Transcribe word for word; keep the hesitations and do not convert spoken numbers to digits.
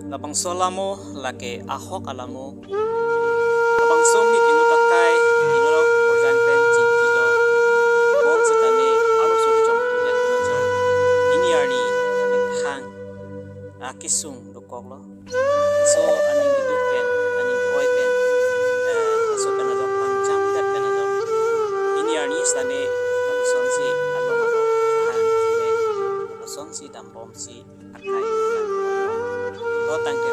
Labangso alamo lake ahok alamo. Labangso mi inut akai, inut akai porjang pen chingkilo. Bong setame arloso kejong tu liat kejong. Pini arni kami hang akesung dokoklo. So aning keduk pen, aning ke-oi pen, eh, laso pen ajok, pangcham det pen ajok. Pini arni setame lapuson si along along, hang, eh, lapuson si dambom si akai. To tangte